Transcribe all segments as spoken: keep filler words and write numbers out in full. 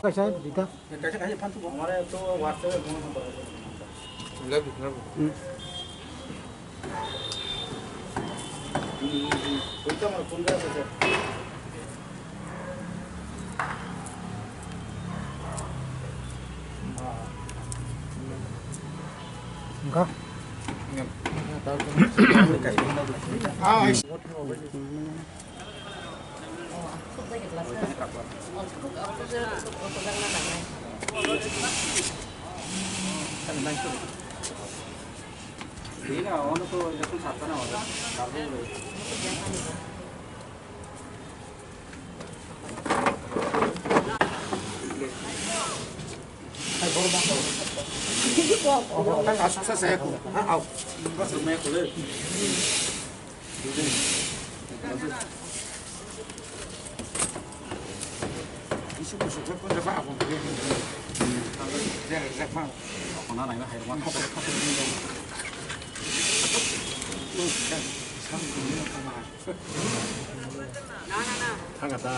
Kaisa dita. Kaisa, kaisa phan tu. Amare to WhatsApp e phone number ase. Labu, labu. Hmm. Hmm, hmm, hmm. Koita mara phone ka ase. Engka? Ah, Thangata.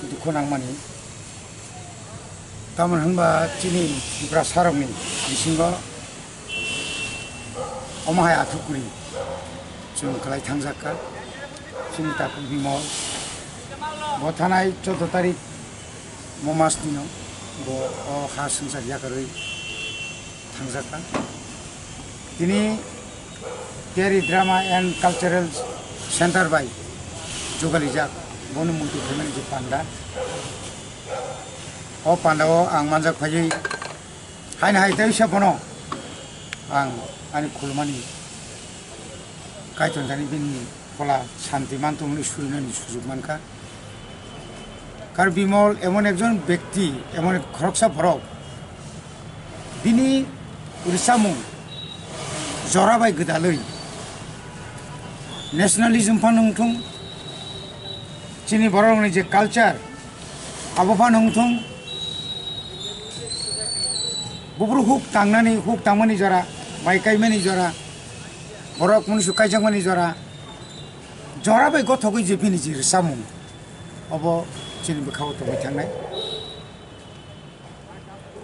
Dukhu nangmani. Tamoni hwnba chini Tiprasarokni bisingo omo hai athukwrwi chwng kwlai thangjakha. Chini takhuk Bimol bo thanai choudo tarik mo masnino bo o ha swngchar yakarwi thangjakha. Tini Tiyari Drama and Cultural Center bai jugalijak bono muitu phaimani je panda. O pandao ang manjak phaiwi haino hai teisa bono ang ani khulumani Kaitor thani bini phola santi mantongmani surinani sujuk mankha. Kar Bimol emon ekjon bekti, emon ek khoroksa borok, bini rwchapmung jora bai gwdalwi nationalism phano wngthung, chini bororokni je culture abo phano wngthung, buphuru huk tangnani, huk tangmani jora, bai kaimani jora, borok mungsu kaijakmani jora, jora bai gothogwi je bini je rwchapmung, obo chini bwkhao tongwi thangnai.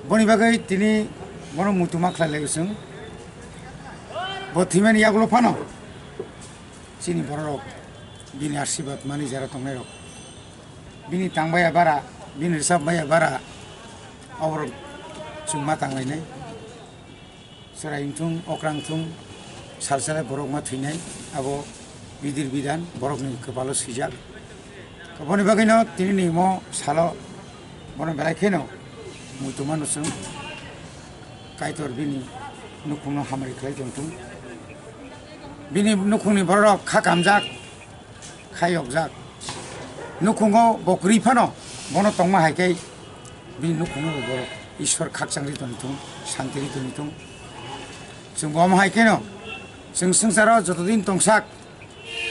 Boni bagwi tini bono muitu ma khlai lai chwng. Bo thwimani yagulo phano chini bororok bini asirwad mani jora tongnairok, bini tang baya bara, bini rwchap baya bara, oborok chwng ma tang lainai. Chwrai wngthung, okra wngthung, sal sale borok ma thwinai, abo bidir bidan borokni kwpalo swijak. Aboni bagwino tinini imo salo bono belai kheno muitu mano chwng. Kaitor bini nukhungno hamari khlai tongthung. Bini nukhungni bororok kha kamjak, kha yokjak. Nukhungo bo kwrwi phano bono tongma hai khe bini nukhungno bo borok Ishwar khakchangri tongthung, santiri tongthung. Chwng bo omo hai kheno chwng swngcharo jotodin tongsak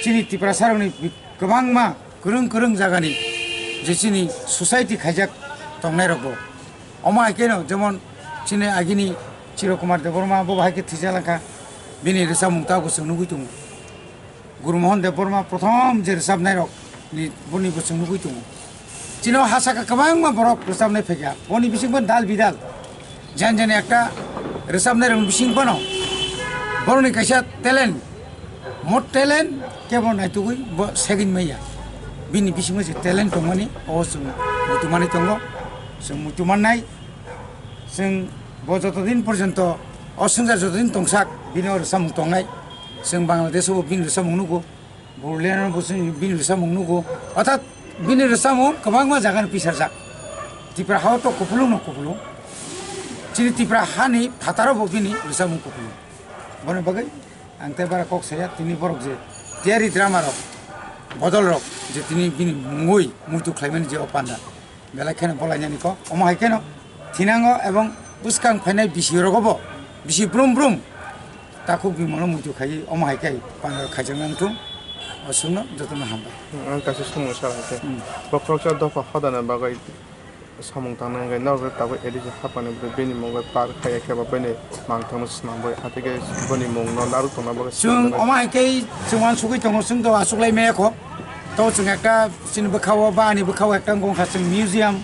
chini Tiprasarokni bi-, kwbangma kwrwng kwrwng jagani je chini society khaijak tongnairokbo Omo hai kheno jemon chini agini Chiro Kumar Debbarma bo bahai khe thwijak langkha, bini rwchapmung tabuk chwng nugwi tongo. Guru Mohan Debbarma prothom je rwchapnairok ni boni bo chwng nugwi tongo. Chini o ha saka kwbangma borok rwchapnai phaikha, boni bisingbo dal bidal. Jan jani ekta rwchapnairokni bising phano borokni kaisa talent, more talent kebo naitugwi bo segwin maya. Bini bisingo je talent tongmani o chwng muitu manwi tongo, chwng muitu mannai. Chwng bo joto din porjonto o swngchar joto din tongsak bini o rwchapmung tongnai. Chwng Bangladesh o bo bini rwchapmung nugo. Boroliano bo chwng bini rwchapmung nugo. Orthat bini rwchapmung kwbangma jagani pisarjak. Tipra hao to kupulung no kupulung. Chini Tipra hani phataro bo bini rwchapmung kupulung. Boni bagwi ang tei bara kok saya tini borok je tiyari drama rok, bodol rok je tini bini mungwi muitu khlaimani je o panda. Belai kheno bolainani kok. Omo hai kheno thinango ebong bwskang phainai bisi rogobo bisi brum brum takhuk bimolo muitu khai omo hai khai panaro khaijaknani thung. O sumno jotono hambai. Ang kaisa sumung sa hai khe. Hmm. Bokhoroksa dopha hodana bagwi samung tangna hwnkhe norok tabuk A D C hapani bini mungwi par khaiya khe bo bini mangthangno swnamwi atike boni mungno narwk tongna bagwi Chwng swnamwi. Omo hai khe chwng uansugwi tongo, chwng to achuklai maya kho. To chwng ekta chini bwkhao ba ani bwkhao ekta wngkha chwng museum.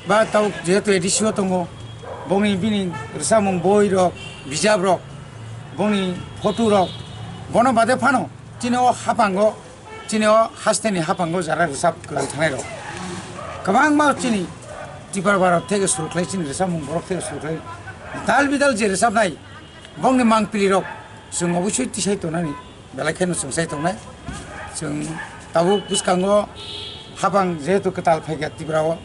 Ba tau jehetu A D C o tongo, bongni bini rwchapmung boi rok, bijap rok, bongni photo rok, bono bade phano chini o hapango, chini o hasteni hapango jara rwchap kwlang thangnai rok kwbangma chini Tipra Bharat theke suru khlai, chini rwchapmung borok theke suru khlai, dal bidal je rwchapnai, bongni mangpili rok chwng obosoi tisai tongnani. Belai kheno chwng sai tongnai. Chwng tabuk bwskango hapang jehetu kwtal phaikha Tripura o,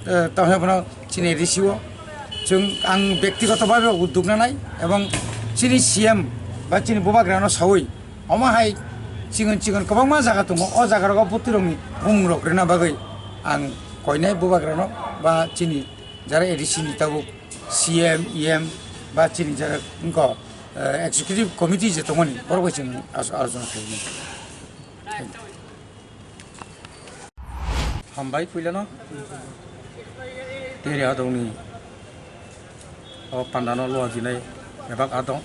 eh, tamo bono chini A D C o. Chwng ang bektigoto bhabe uddog nanai ebong chini C M ba chini bubagrano saui omo hai chikon chikon kwbangma jaga tongo. O jaga rogo bwtwi rokni bumung rok rwna bagwi ang koinai bubagrano ba chini jara A D C ni tabuk C M, E M ba chini jara wngkha, eh, executive committee je tongmani, borok bai chwng alo-, alochona khaimani. Hambai puilano. Teri adongni o pandano luajinai ebak adong.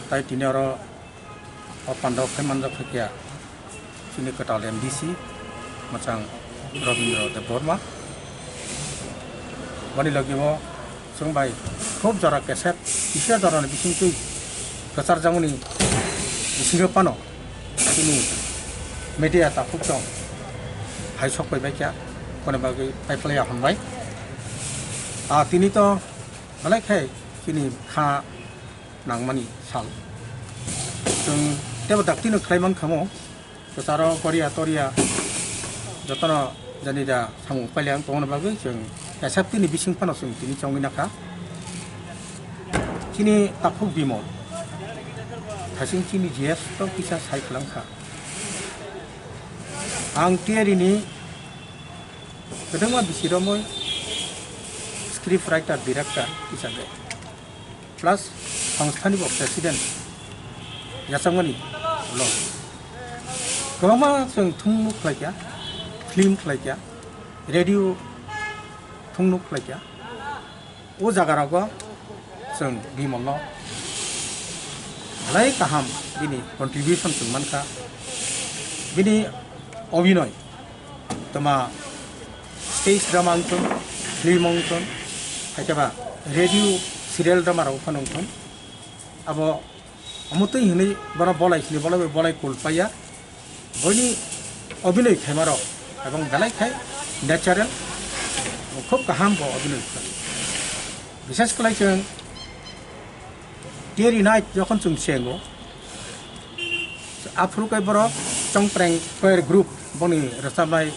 Tai tini oro o pandao phai manjak phaikha. Chini kwtal M D C mwchang Rabindra Debbarma. Boni logi o chwng bai khub jora kesep, kisa jorani bisingtwi kwcharjakmani bisingo phano chini media takhuk chwng hai sok pai baikha, boni bagwi paiphlaiya hambai. A tini to belai khai chini kha nangmani sal. Chwng tebo daktino khlai mankha mo. Kwcharo goria toria jotono janida samung pailiya wng tongmani bagwi chwng S F T ni bising phano chwng tini chongwi nakha. Chini takhuk Bimol thasing chini G S to kisa sai kwlangkha. Ang tiyari ni kwdwngma bisi romwi script writer, director hisabe. Plus songstha ni bo president yachakmani ulo kwbangma chwng thumnuk khlaikha, film khlaikha, radio thumnuk khlaikha. O jaga rogo chwng Bimol no belai kaham bini contribution chwng mankha. Bini obinoi toma stage drama wngthun, film wngthun, hai khe ba radio serial drama rok phano wngthun. Abo omo twi hinwi bono bolai sini bolai bai bolai kul paiya. Boini obinoi khaima rok ebong belai khai natural, khub kaham bo obinoi khlai. Bishes khlai chwng Tear Unite jokhon chwng chengo, aphuru kai borok Chongpreng Choir Group boni rwchapnai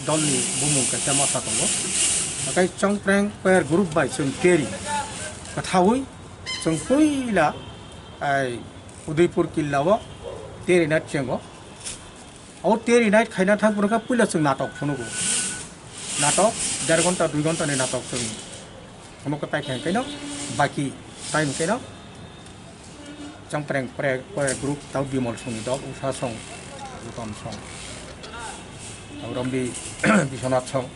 dolni bumung kaisa mosa tongo. Hakai Chongpreng Choir Group bai chwng teri kwthaui chwng puila ai Udaipur killa o teri na chengo. O teri night khaina thang phuru khe puila chwng natok phunugo. Natok der ghonta dui ghonta ni natok chwng phunugo tai khe kaino baki time kaino Chongpreng Choir Group tau Bimol songni dol, Usha song, Ruton song, tau Rombi Biswanath song.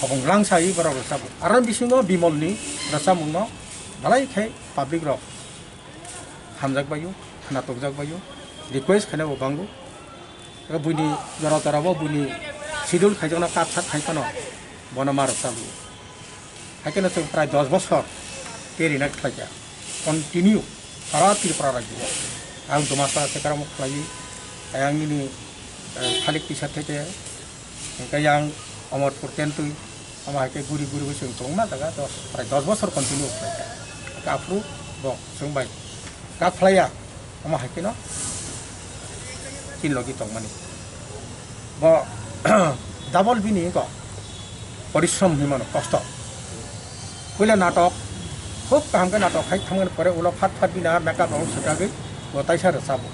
Hokong langsawi borok rwchapmung. Aro bisingo Bimolni rwchapmungno belai khe public rok hamjak baio, khwnatukjak baio, request khainai bo bango. Abo buini jora jora bo buini schedule khaijakno kat sak khai phano bono ma rwchapmung. Haikhe no chwng prai dos bosor khe rina khlaikha. Continue sara Tripura rajyo ang Dumasa se karamo khlaiwi, ayang nini, eh, Khalik Tisar theke, hingke yang Omorpur Tentwi, omo haikhe guri guri bai chwng tongma jaga dos, prai dos bosor continue khlaikha. Hingke aphuru bo chwng bai kak khlaiya, omo haikhe no chini logi tongmani. Bo double bini wngkha porishrom hinwi mano, kosto. Puila natok, khub kaham khe natok khai thangmani pore ulo phat phat bini makeup rok swkagwi bo taisa rwchapmung.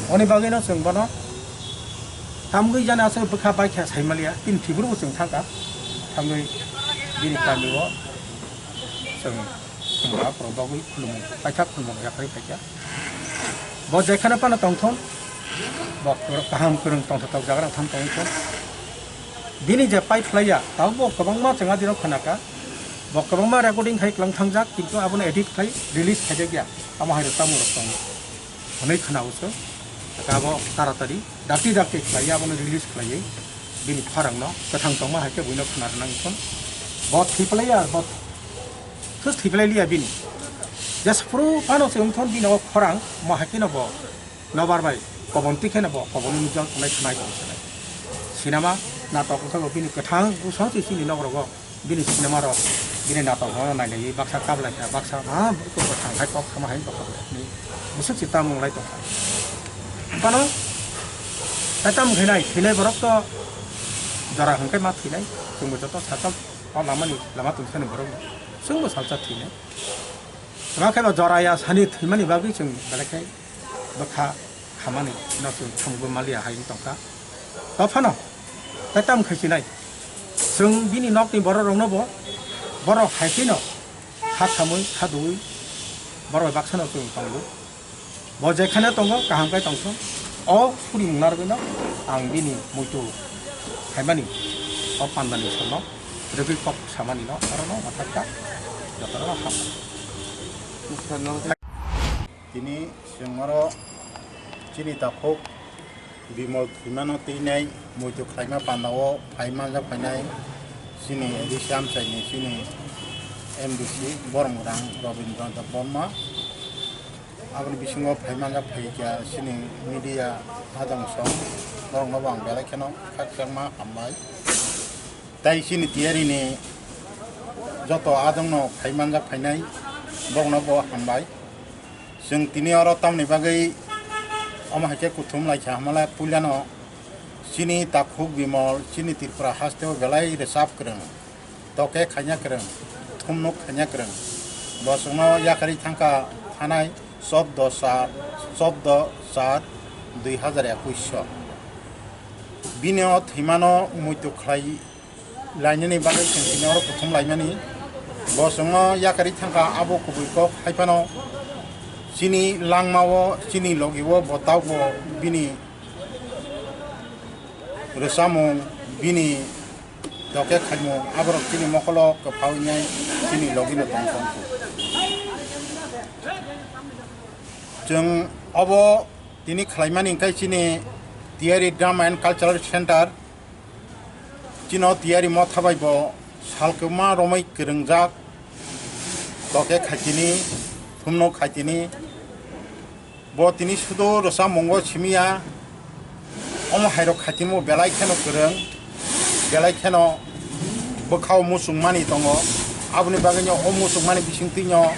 Oni bagwino chwng bono tamgwi jani aswk bwkha bai kha saimaliya, bini thwiburu bo chwng thangkha, thangwi bini kamio chwng khumra borok bagwi khulumung, paithak khulumung yakarwi phaikha. Bo jekhano phano tongthon, bo kwrw-, kaham kwrwng tongthok jaga rok tham tongthon. Bini je pai phlaiya, tabuk bo kwbangma chwng adino khwnakha. Bo kwbangma recording khai kwlang thangjak, kintu abono edit khai release khaijakya. Amo hai rok tamo rok tongo. Hwnwi khwnao se. Abo taratari dakti dakti khlaiya, abono release khlaiwi bini khorangno kwthang tongma hai khe buino khwna rwnang thon. Bo thwi phlaiya, bo thus thwi phlai liya bini. Jesaphuru phano se wngthon bini o khorang, mo hai kheno bo nobar bai kobon twi kheno bo kobon ni jol tongnai khwnai tong sinai. Sinema natok wngkha bo bini kwthang bwsong se chini nok rogo. Bini sinema rok, bini natok rok nainaiwi baksa kablai kha, baksa ha buko bo thang hai kok sama hai kok ni bwswk se tamung lai tongkha. Phano tai tamung khainai, thwinai borok to jora hwnkhe ma thwinai, chwngbo joto sakal o lamani lama tongthani borok chwngbo salsa thwinai. Tama khe bo jora ya sani thwimani bagwi chwng belai khe bwkha khamani no chwng thumgwi maliya hai wng tongkha. To phano tai tam khai sinai. Chwng bini nokni borok rokno bo borok hai kheno kha samwi kha duwi borok bai baksa no chwng tongo. Bo jekhane tongo kaham khe tongthung. O suri mung narwgwi no ang bini muitu khaimani o pandani sono rwgwi kok samani no oro no mathakta jotono no ham. Tini chwng oro chini takhuk Bimol thwimano twinai muitu khlaima pandao phai manjak phainai chini A D C amchaini chini M D C Bormurang Robindra Debbarma. Aboni bisingo phai manjak phaikha chini media adong song, borokno bo ang belai kheno khakchangma hambai. Tai chini tiyarini joto adongno phai manjak phainai, bokno bo hambai. Chwng tini oro tamni bagwi omo hai khe kuthum lai kha hwnmale puilano chini takhuk Bimol, chini Tripura hasteo belai rwchap kwrwng, toke khaina kwrwng, thumnuk khaina kwrwng. Bo chwngno yakarwi thangkha thanai chobdo char, chobdo char dui hazar ekush o. Bini o thwimano muitu khlai lainani bagwi chwng tini oro kuthum laimani. Bo chwngno yakarwi thangkha abo kubui kok hai phano chini langmao, chini logio bo tabukbo bini rwchapmung, bini doke khaimung, aborok chini mokolo kwpha wngnai chini logino tong tong kho. Chwng obo tini khlaimani hwnkhe chini Tiyari Drama and Cultural Center, chino Tiyari motha bai bo salkwma romwi kwrwngjak, toke khaitini, thumno khaitini. Bo tini sudo rwchapmungo simiya, omo hairok khaitini bo belai kheno kwrwng, belai kheno bwkhao muchungmani tongo. Aboni bagwino o muchungmani bisingtwino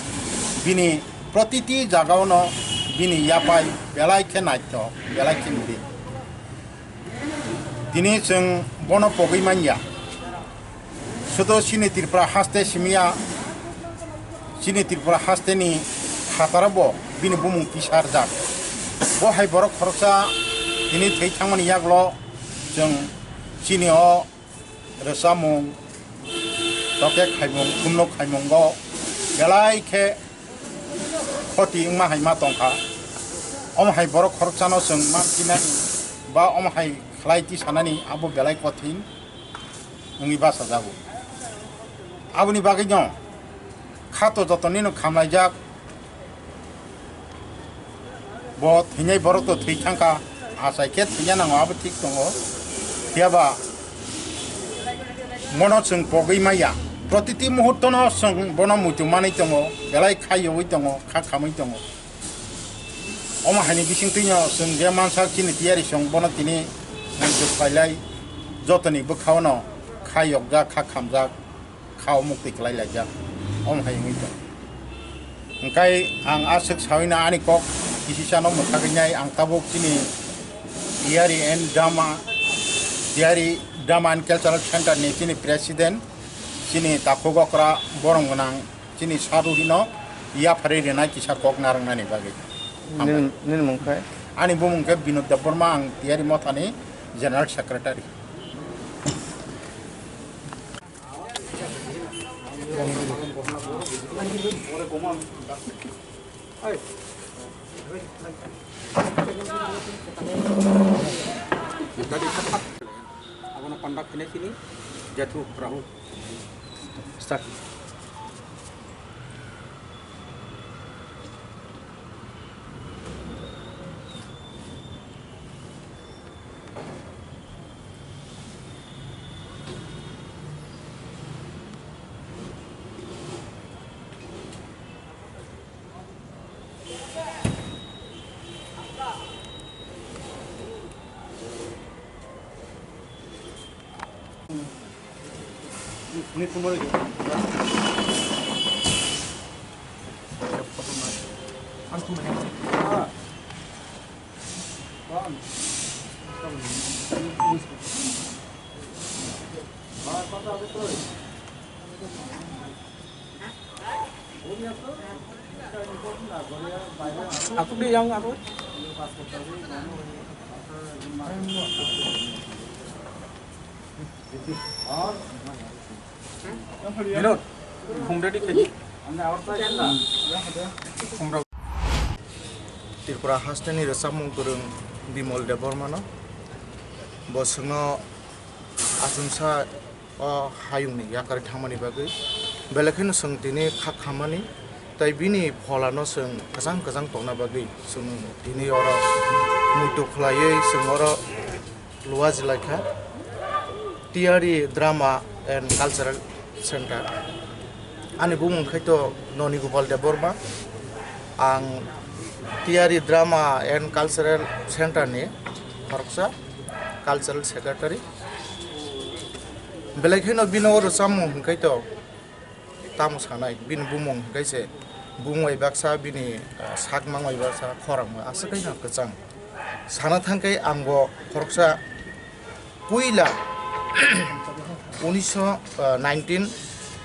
bini protiti jagaono bini yapai belai khe naithok, belai khe mili. Tini chwng bono pogwi manya. Sudo chini Tripura haste simiya, chini Tripura hasteni phataro bo bini bumung tisarjak. Bo hai borok khoroksa tini thwi thangmani yaklo chwng chini o rwchapmung, toke khaimung, thumno khaimungo belai khe khoti wngma hai ma tongkha. Omo hai borok khoroksano chwng ma tinani ba omo hai khlai tisanani abo belai kothin. wngwi bachajago. Aboni bagwino khato jotonino khamlaijak. Bo thwinai borok to thwi thangkha, achai khe thwina nango, abo thik tongo. Phiyaba bono chwng pogwi maya. Protiti muhurtono chwng bono muitu manwi tongo, belai kha yogwi tongo, kha khamwi tongo. Omo haini bisingtwino chwng je mansak chini tiyari song bono tini muitu khlailai, jotoni bwkhaono kha yokjak, kha khamjak. Kha o muktwi kwlai laijak, omo hai wngwi tong. Hwnkhe ang aswk saui no ani kok kisisano mwthagwi nai, ang tabuk chini Tiyari and Drama, Tiyari Drama and Cultural Center ni chini president, chini takhuk okra borom gwnang, chini saruri no yapharwi rwnai kisa kok narwknani bagwi. Hambai. Nini, nini mung khe? Ani bumung khe Binod Debbarma, ang Tiyari Mothani General Secretary. Abono conduct khainai sini Jathu Rahul. Start. Aku di yang aku. Binod, khum ready khaidi. Khum rok. Tripura hasteni rwchapmung kwrwng Bimal Debbarmano. Bo chwngno achomsa o hayungni yakarwi thangmani bagwi belai kheno chwng tini kha khammani, tei bini pholano chwng kwchang kwchang tongna bagwi chwng tini oro muitu khlaiwi chwng oro luajilaikha Tiyari Drama and Cultural Center. Ani bumung khaito Noni Gopal Debbarma. Ang Tiyari Drama and Cultural Center ni khoroksa cultural secretary. Belai kheno bini o rwchapmung hwnkhe to tamo sanai, bini bumung hwnkhe se bumung bai baksa, bini, ah, sak mang bai baksa, khorang bai aswk khe no kwchang. Sana thangkhe ang bo khoroksa puila unisho, ah, nineteen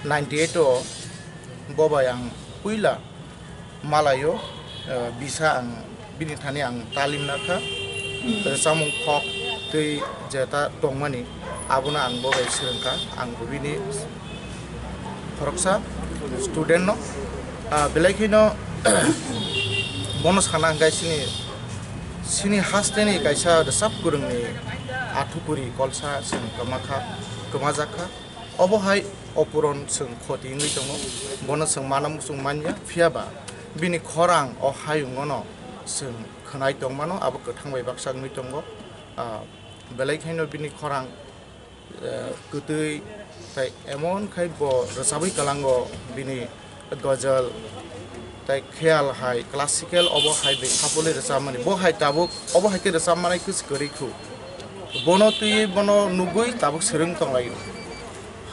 ninety-eight o bo bai ang puila malaio, eh, bisa ang bini thani ang talim nakha. Hmm. Rwchapmung khok twi jeta tongmani abono ang bo bai swrwngkha, ang bo bini khoroksa student no, ah, belai kheno bono sana hwnkhe chini, chini hasteni kaisa rwchap kwrwngni athukuri kolsa chwng kwmakha, kwmajakha. Obo hai o puron chwng khoti wngwi tongo, bono chwng mana muchung manya, phiya ba bini khorang o hayungono chwng khwnai tongmano, abo kwthang bai baksa wngwi tongo. Ah, belai khaino bini khorang, eh, kwtwi, tei emon khai bo rwchabwi kwlango bini ghazal, tei kheyal hai classical obo hai bai sapulwi rwchapmani. Bo hai tabuk obo hai khe rwchapmani kwchwk kwrwi khu. Bono twiwi bono nugwi tabuk swrwng tonglaio.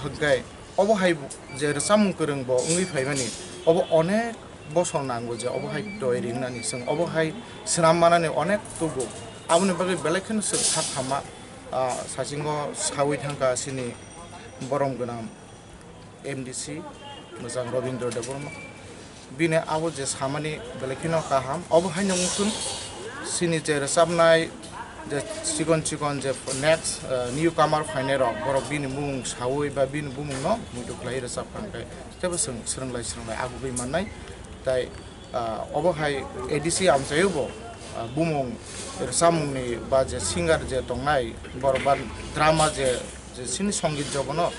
Hwnkhe obo hai je rwchapmung kwrwng bo wngwi phaimani, obo onek bosor nango je obo hai twi ringnani, chwng obo hai swnam manani onek tugo. Aboni bagwi belai kheno chwng kha thama, ah, sachingo saui thangkha chini borom gwnang M D C, mwchang Robindra Debbarma. Bini abo je samani belai kheno kaham. Obo haino wngkhe chini je rwchapnai je chikon chikon je next, eh, newcomer phainai rok, borok bini bumung saui ba bini bumungno muitu khlai rwchap kha hwnkhe teibo chwng swrwnglai swrwnglai agugwi mannai. Tai, ah, obo hai A D C amchaio bo, ah, bumung rwchapmungni ba je singer je tongnai, borok ba drama je Chini songit jogono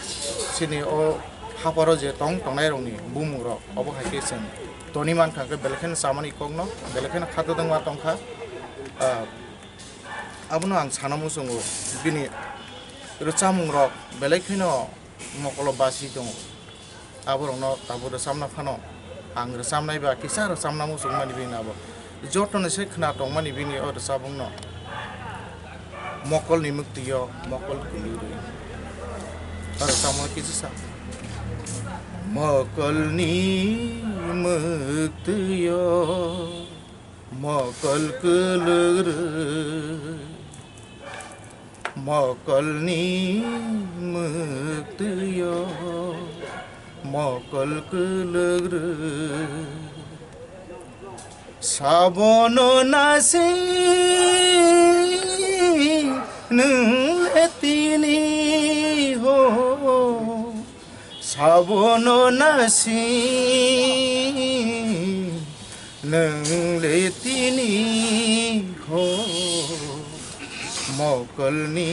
chini o haparo je tong tongnai rokni bumung rok obo hai khe chwng toni mankha khe belai kheno chamani kokno belai kheno khatodongma tongkha. Ah, abono ang sana muchungo bini rwchapmung rok belai kheno mokolo basi tongo. Aborokno tabuk rwchapna phano ang rwchapnai ba kisa rwchapna muchungmani bini abo jotoni se khna tongmani bini o rwchapmungno mokolni mwktwio mokol kwlwrwi o rwchapmungno kisa sa mokolni mwktwio mokol kwlwrwi. Mokolni mwktwio mokol kwlwgrwi. Sabono nasi nwng le tini ho. Sabono nasi nwng le tini ho mokolni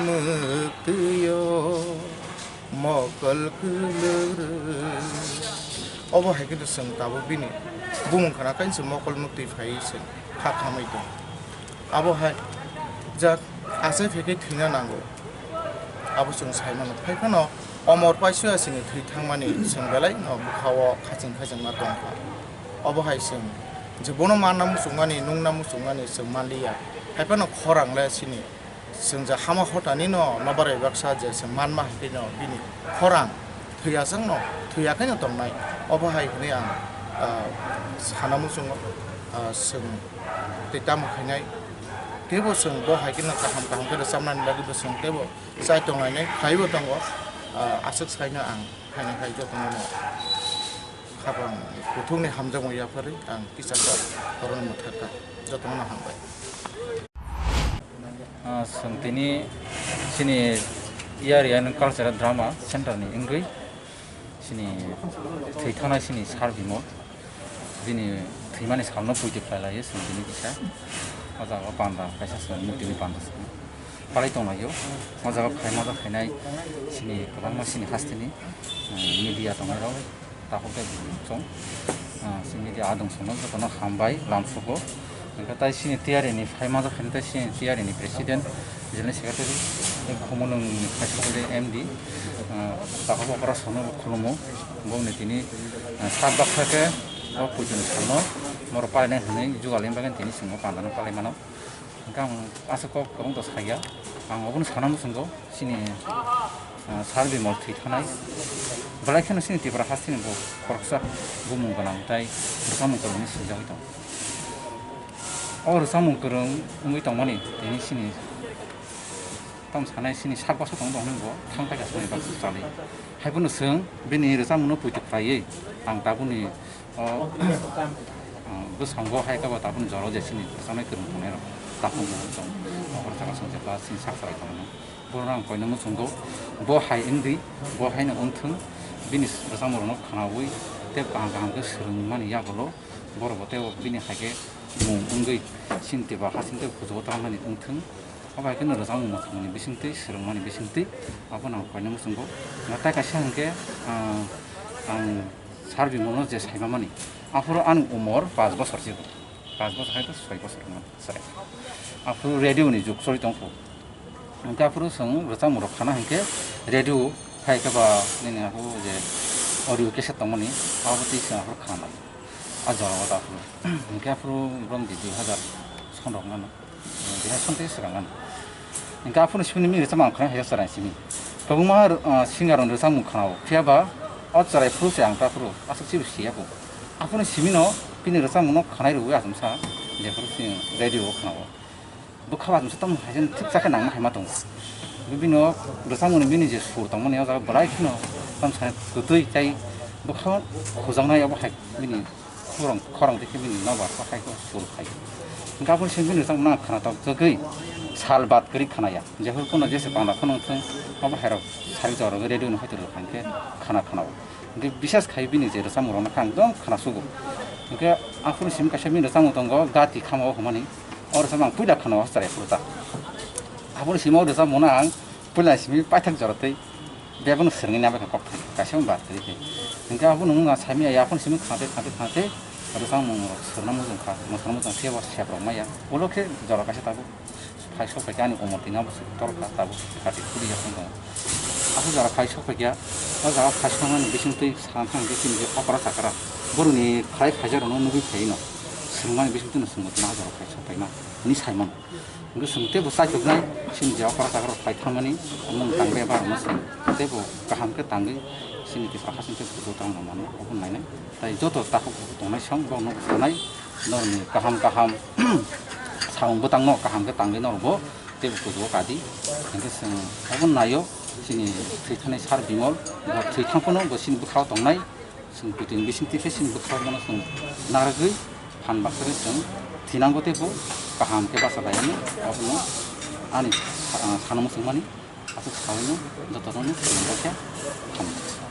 mwktwio mokol kwlwgrwi. Obo hai khe chwng tabuk bini bumung khna kaisa mokol mwktwi phaiwi se kha khamwi tong. Abo hai jak achai phaikhe thwina nango. Abo chwng sai mano. Phai phano omor paisuya chini thwi thangmani chwng belai no bwkha-o khaching khachingma tongkha. Obo hai chwng je bono manna muchungmani, nungna muchungmani chwng manliya. Hai phano khorang le chini chwng je hama hotani no nobarai baksa je chwng manma hai phano bini khorang thwi achang no, thwi akhai no tongnai. Obo hai hwnwi ang, ah, sana muchungo, ah, chwng tei tamo khainai. Teibo chwng bo hai kheno kaham kaham khe rwchapnani bagwi bo chwng teibo chai tonglainai, khaibo tongo. Ah, aswk saino ang khaina khai jotono no khapang kuthukni hamjakmung yapharwi ang kisa kok khoroknwi mwthakha. Jotono no hambai. Ah, chwng tini chini area ni cultural drama center ni wngwi chini thwi thangnai chini Sir Bimol bini thwimani salno puitwi khlai laio chwng tini kisa o jaga o panda kaisa chwng murti ni panda chwng palai tong laio. O jaga o phaima khainai chini kwbangma chini hasteni, ah, media tongnai rok. Takhuk tei buchung, ah, simi tei adung songno jotono hambai lamsugo. Hwnkhe tai sini tiyari ni phaima jok hwnkhe tai sini tiyari ni president, general secretary, tei Khumulwng ni high school ni M D, ah, takhuk okra songno khulumo. Bongni tini, ah, sak baksa khe o puitoni salno moro painai hwnwi jugal ni bagwi tini chwngno pandano palai mano. Hwnkhe ang aswk kok kwbangto saya, ang obono sana muchungo chini, ah, Sir Bimol thwi thanai belai kheno chini Tripura hasteni bo khoroksa bumung gwnang tei rwchapmung kwrwngni swijagwi tongo. O rwchapmung kwrwng wngwi tongmani tini chini tamo sanai chini sak bosor tongwi tongmani bo thang paikha chwngni baksa chalwi. Haiphano chwng bini rwchapmungno puitok khlaiwi ang tabukni o, ah, bwskango hai khe bo tabukni jora je chini rwchapnai kwrwng tongnai rok takhuk bo tong. Nokar jaga song jeba chini sak salai tongmani. Bono ang koinwi muchungo, bo hai wngdi, bo haino wngthwng, bini rwchapmung rokno khwnawi tei kaham kaham khe swrwngmani yagulo borok bo tei bini hai khe mung wngwi chini Tripura hasteni tei kuchugo tangmani wngthwng. Abo hai kheno rwchapmung mwthangmani bisingtwi, swrwngmani bisingtwi, abono ang koinwi muchungo. Tei kaisa hwnkhe, ah, ang Sir Bimolno je saimamani, aphuru ani umor pash bosor se, pash bosor hai khe soi bosor wngmani chwrai. Aphuru radio ni jug choli tongkhu. Hwnkhe aphuru chwng rwchapmung rok khana hwnkhe radio hai khe ba nini aphuru je audio cassette tongmani, abo twi chwng aphuru khana lai. A jora o ta aphuru. Hwnkhe aphuru borom di dui hazar son rok mano. Dui hazar son tei swkang mano. Hwnkhe aphuru simi ni rwchapmung khana hai chwrai simi. Kwbangma, ah, singer rokni rwchapmung khana o. Phiya ba o chwrai phuru se ang ta aphuru aswk chibo siya kho. Aphuru simi no bini rwchapmung no khanai rwui achomsa je phuru simi radio o khana o. Bwkha ba masa tamo hai thik chakhe nangma hai ma tongo. Bini o rwchapmung ni bini je sur tongmani o jaga belai kheno tamo sai kwtwi tei bwkha khojak nai abo hai bini khorang khorang tei bini nobar hai khe sur khai. Hwnkhe aboni simi bini rwchapmung no ang khana tok jagwi sal bad kwrwi khana ya. Jephuru phano jesa panda phano wngthung abo hai rok sari jora radio no hai rok hai khe khana khana o. Hwnkhe bisas khai bini je rwchapmung rokno khe ang ekdom khana sugo. Hwnkhe aphuru simi kaisa bini rwchapmung tongo Gati Khama o hwnmani. O rwchapmung ang puila khana o chwrai phuru ta. Aphuru simi o rwchapmung no ang Puila simi paithak jora tei bebano swrwngwi nabaikha kok thai kaisa wng bar kwrwi khe. Hwnkhe abo nwng wngkha saimanya yaphano simi khate khate khate rwchapmung rok swrwna muchung kha, mwswrwna muchung khe bo sep rok maya. Ulo khe jora kaisa tabuk phai sok phaikha ani umor twi abo se tol kha tabuk thirty kuri yaphano tongo. Aswk jora phai sok phaikha, o jaga phai soknani bising twi sana thang khe chini je okra chakra borokni khlai khaijak rokno nugwi phaino swrwngmani bising twino swngbo tini a jora phai sok phaima hinwi saimano. Hwnkhe chwng teibo chaituknai, chini je okra chakra rok phai thangmani, mung tangwi eba rokno chwng teibo kaham khe tangwi chini Tipra hasteni tei bujo tangma mano, obo nainai. Tai joto takhuk tongnai song, borokno sanai, norokni kaham kaham samung bwtangno kaham khe tangwi norokbo teibo bujo kadi. Hwnkhe chwng obo naio, chini thwi thangnai Sir Bimal, bo thwi thang phano bo chini bwkhao tongnai. Chwng kutini bisingtwi khe chini bwkha bono chwng narwgwi phan baksa khe chwng thinango teibo kaham khe bacha laiyano abono ani sa-, ah, sanamo chwngmani aswk saui no jotono no chwng khe hamjak.